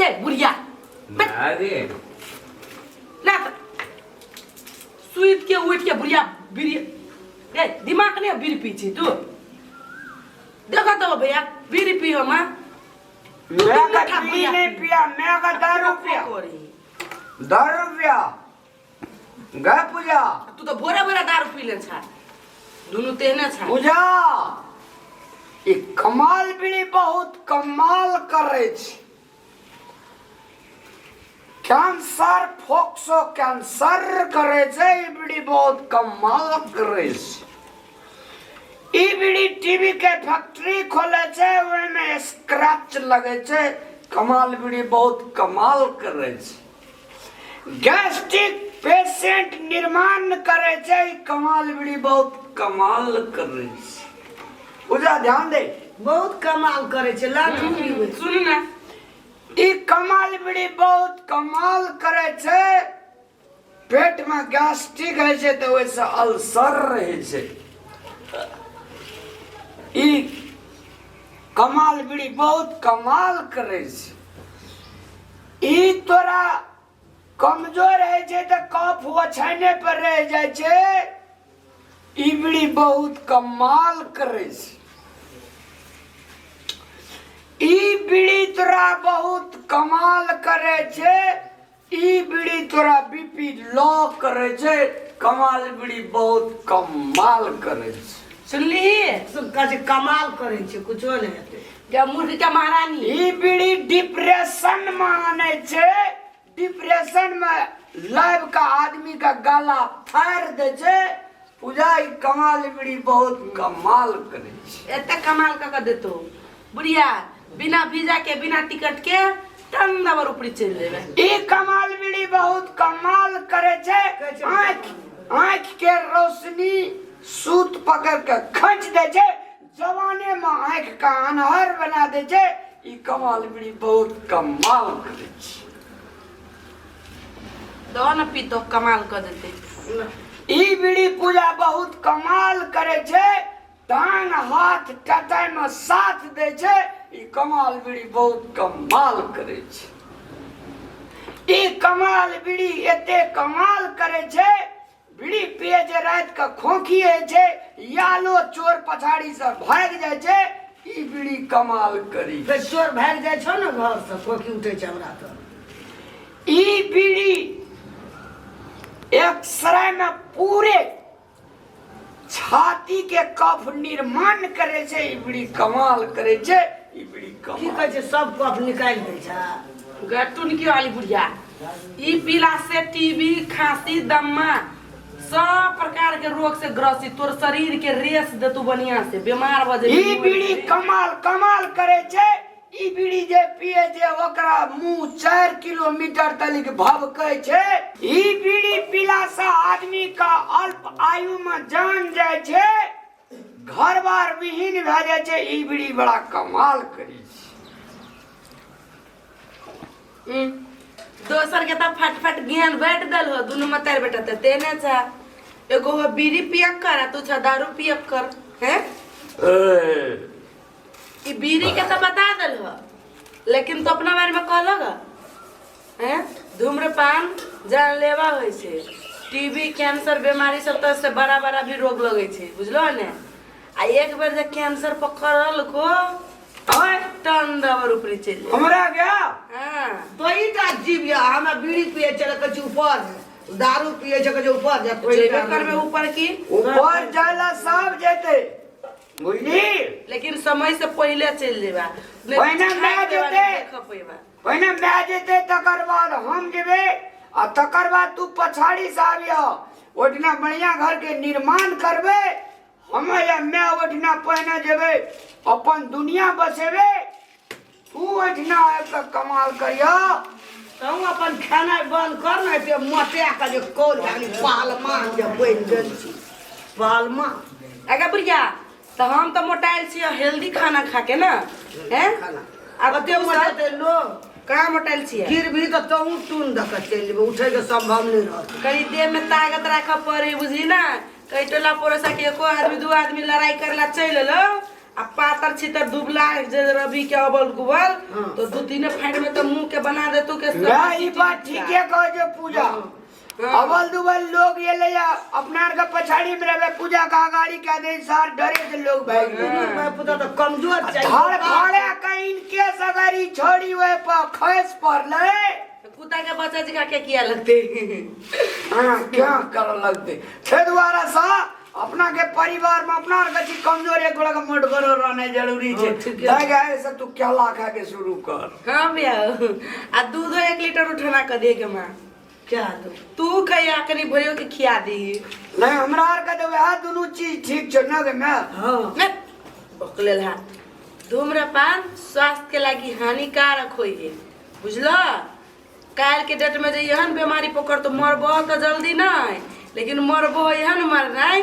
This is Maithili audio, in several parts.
के बुढ़िया अरे ना त सुति के उठ के बुढ़िया बीड़ी ए दिमाग नहीं बीड़ी पी छी तू देखा तो भैया बीड़ी पी हम मैं का पी नहीं पिया मैं का दारू पिया दारू पिया गए पूजा तू तो भोरे भोरे दारू पी ले छा दुनू तेहने छा पूजा ई कमाल बीड़ी बहुत कमाल करै छै कैंसर फोक्सो कैंसर करै छै ई बीड़ी बहुत कमाल करै छै ई बीड़ी टीवी के फैक्ट्री खोले छै ओहिमे स्क्रैच लगै छै कमाल बीड़ी बहुत कमाल करै छै गैस्ट्रिक पेशेंट निर्माण करै छै ई कमाल बीड़ी बहुत कमाल करै छै पूजा ध्यान दे बहुत कमाल करै छै लाठी पीबै सुन ना ई कमाल बीड़ी बहुत कमाल करै छै पेटमे गैस्ट्रिक होइ छै तऽ ओहिसँ अल्सर रहै छै ई कमाल बीड़ी बहुत कमाल करै छै ई तोरा कमजोर होइ छै तऽ कफ ओछाइने पर रहि जाइ छै ई बीड़ी बहुत कमाल करै छै ई बीड़ी तोरा बहुत कमाल करै छै ई बीड़ी तोरा बीपी लो करै छै कमाल बीड़ी बहुत कमाल करै छै सुनली सब कहै छै कमाल करै छै कुछो नहि हेतै क्या मूर्ख के महारानी ई बीड़ी डिप्रेशन में आनै छै डिप्रेशन में लाइव का आदमी का गला फाड़ दै छै पूजा ई कमाल बीड़ी बहुत कमाल करै छै एते कमाल कऽ के देतो बुढ़िया बिना वीजा के बिना टिकट के टन दबर ऊपरी चलि जेबै ई कमाल बीड़ी बहुत कमाल करे छै आँखि आँखि के रोशनी सूत पकड़ के खींच दै छै जवाने में आँखि के अनहर बना दै छै ई कमाल बीड़ी बहुत कमाल करे छै दो न पीतो कमाल कऽ देतै ई बीड़ी पूजा बहुत कमाल करे छै टांग हाथ कटाइ मे साथ दै छै ई कमाल बीड़ी बहुत कमाल करै छै ई कमाल बीड़ी एते कमाल करै छै बीड़ी पिए छै राति के खोखी होइ छै यालो चोर पछाड़ी से भागि जाइ छै ई बीड़ी कमाल करी फेर चोर भागि जाइ छौ ने घरसँ खोखी उठै छै हमरा तऽ ई बीड़ी एक्सरे में पूरे छाती के कफ निर्माण करे छै ई बीड़ी कमाल करे छै ई बीड़ी की कमाल कहै छै सब कफ निकालि दै छै गटुन की वाली बुढ़िया ई पीला से टीबी खांसी दम्मा सब प्रकार के रोग से ग्रसित तोर शरीर के रेस देतू बढ़िया से बीमार भ जेबही ई बीड़ी कमाल कमाल करे छै ई बीड़ी जे पिए छै ओकरा मुंह 4 किलोमीटर तलिक भभकै छै ई बीड़ी पीला से आदमी का अल्प आयु में जान जाइ छै घर बार विहीन भए जाइ छै ई बीड़ी बड़ा कमाल करै छै दोसर के तऽ फट फट ज्ञान बाँटि देल हो दुनू मतार बेटा तऽ तेने छा एगो हो बीड़ी पियक कर आ तू छा दारू पियक कर हैं ए, ई बीड़ी के तो बता दिल हो लेकिन तो अपना बारे में कहलक हैं धूम्रपान जानलेवा होइ छै टीबी कैंसर बीमारी सब तऽ से बड़ा बड़ा भी रोग लगै छै बुझलो ने आ एक बेर जे कैंसर पकड़ल को आँय, टन दबर ऊपरी चलि जाइ हमरा गया हाँ तोही टा जीव यऽ हमरा बीड़ी पिए छै कहै छै ऊपर जाय। दारू पिए छै कहै छै ऊपर जाय तोही जेबे टा करबे ऊपर की ऊपर जाइला सब जेतै बुझली लेकिन समय से पहले चलि जेबा नहि पहिने खाइ माय पेबा, जेतै। नहि देख पेबा पहिने माय जेतै तकर बाद हम जेबै आ तकर बाद तू पछाड़ी से आबिह ओहिठिना बढ़िया घर के निर्माण करबै हम या माय ओहिठिना पहिने जेबै अपन दुनिया बसेबै तू ओहिठिना आबि कऽ कमाल करिह तहूँ अपन खेनाइ बंद कर ने एते मोटा के जे कौल भए गेली पहलमान जे बनि गेल छी पहलमान अगे बुढ़िया तऽ हम तऽ मोटायल छियै हेल्दी खाना खा के ना हैं खाना आब कते मोटेतै लोग कहाँ मोटायल छियै गिरबही तऽ तहूँ टून दऽ कऽ चलि जेबै उठैके सम्भव नहि रहत कहीं देह में ताकत राखऽ पड़े बुझली ना कहीं टोला पड़ोसा के एको आदमी दू आदमी लड़ाई करला चलि एलो आ पातर छितर दुबला जे रवि के अबल गुबल हाँ। तो दू तीन फाइट में तो मुंह के बना दे तू के सब ना ई बात ठीके कहो जो पूजा हाँ। अबल दुबल लोग ये ले जा अपना आर के पछाड़ी में रहे पूजा का गाड़ी क्या दे सार डरे से लोग भाग गए मैं पूजा तो कमजोर चाहिए धड़ फाड़े कहीं के सगरी छोड़ी हुए पर खस पड़ले कुत्ता के बच्चा जी का के किया लगते हाँ क्या कर लगते छे द्वारा सा अपना के परिवार में अपना आर के चीज कमजोर एक गोड़ा के मोट करो रहने जरूरी छे हाँ, ठीक है। तय गए से तू केला खा के शुरू कर हाँ भैया आ दूधो 1 लीटर उठना कर दे के माँ क्या दो तू खैया कनी भरियो के खिया दी नहीं हमरा आर के तो वएह दुनू चीज ठीक छे ना गे मैं हाँ ने बकलेल हा धूम्रपान स्वास्थ्य के लागी हानिकारक होइ है बुझल। काल्हि के डेट में जे एहन बीमारी पकड़ तो मरबो तो जल्दी नहीं, लेकिन मरबो एहन मरनाइ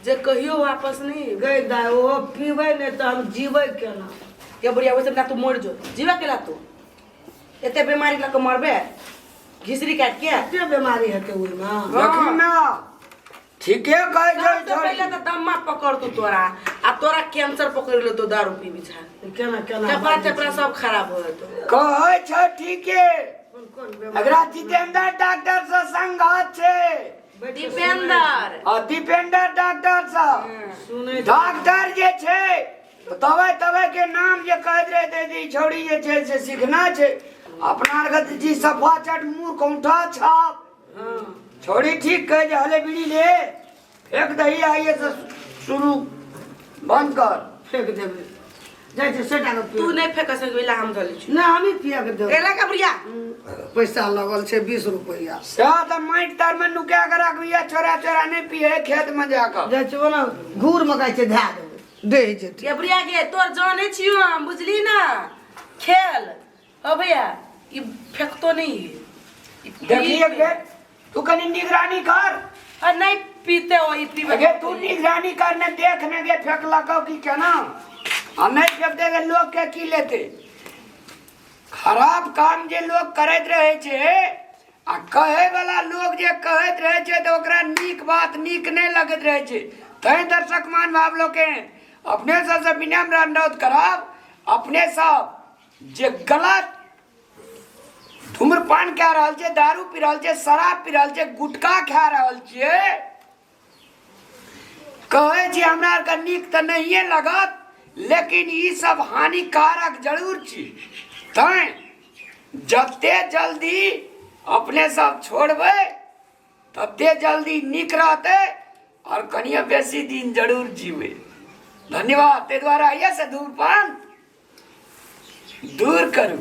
जे कहियो वापस नहीं। गई दाई, ओ पीबै नहि तऽ हम जीबै केना? के बुढ़िया, वैसे ना तू मर जो, जीवा केला तू एते बीमारी लऽ के मरबे घिसरी काट के? कते बीमारी हेतै ओहिमे? देखी ना, ठीके कहै छै। सबसे पहिले तऽ दम्मा पकड़तौ तोरा आ तोरा कैंसर पकड़ लेतो। दारू पीबी छा केना केना? चपड़ा चपड़ा सब खराब हो जेतौ। कहै छै ठीके। कोन कोन बीमारी? एकरा जितेंद्र डॉक्टर से संघात छै। दीपेंद्र। आ दीपेंद्र डॉक्टर से। सुनै। डॉक्टर जे छै दवाइ तवाइ के नाम जे कहैत रहे ते जे ई छौड़ी जे छै से सीखना छै। अपना आरके तऽ जी सफा चट मूर्ख औंठा छाप। छौड़ी ठीक कहै जे हले बीड़ी ले फेंक दही, आइए से शुरू बंद कर। फेंक देबै, जाइ छै सेटा के। तू नहि फेंक सकबी ला, हम धऽ लै छी। नहि, हमही पिया के देबै। एला का बुढ़िया। पैसा लगल छै 20 रुपैआ। सएह तऽ माटि तर मे नुका के रखबिहे, चोरा चोरा नहि पिहे खेत मे जाकऽ। जाइ छै ओना घूर मकाइ छै, धए देबै डेह जेतै। ये बुढ़िया के तोर जाने छियो हम, बुझली ना खेल। ओ भैया, ई फेंकतो नहीं है। ई पी- देखी एक बेर तू कनी निगरानी कर। आ नहीं पीते हो, ई पीबे। अगे तू निगरानी करने देख ने गे फेंकलकौ की केना, आ नहि फेंक देगे लोग के की लेते। खराब काम जे लोग करैत रहे छै आ कहै वाला लोग जे कहैत रहे छै तऽ ओकरा नीक बात नीक नहि लगैत रहे छै। तैं दर्शक मान भाव लोके अपने सबसँ विनम्र अनुरोध करब, अपने सब जे गलत धूम्रपान कए रहल छै, दारू पी रहल छै, शराब पी रहल छै, गुटखा खा रहल छियै, कहै छी हमरा आरके नीक तऽ नहिए लगत, लेकिन ई सब हानिकारक जरूर छी। तैं जते जल्दी अपने सब छोड़बै तते जल्दी नीक रहतै आओर कनिए बेसी दिन जरूर जीबै। धन्यवाद। ताहि दुआरे आइए से धूम्रपान दूर करू।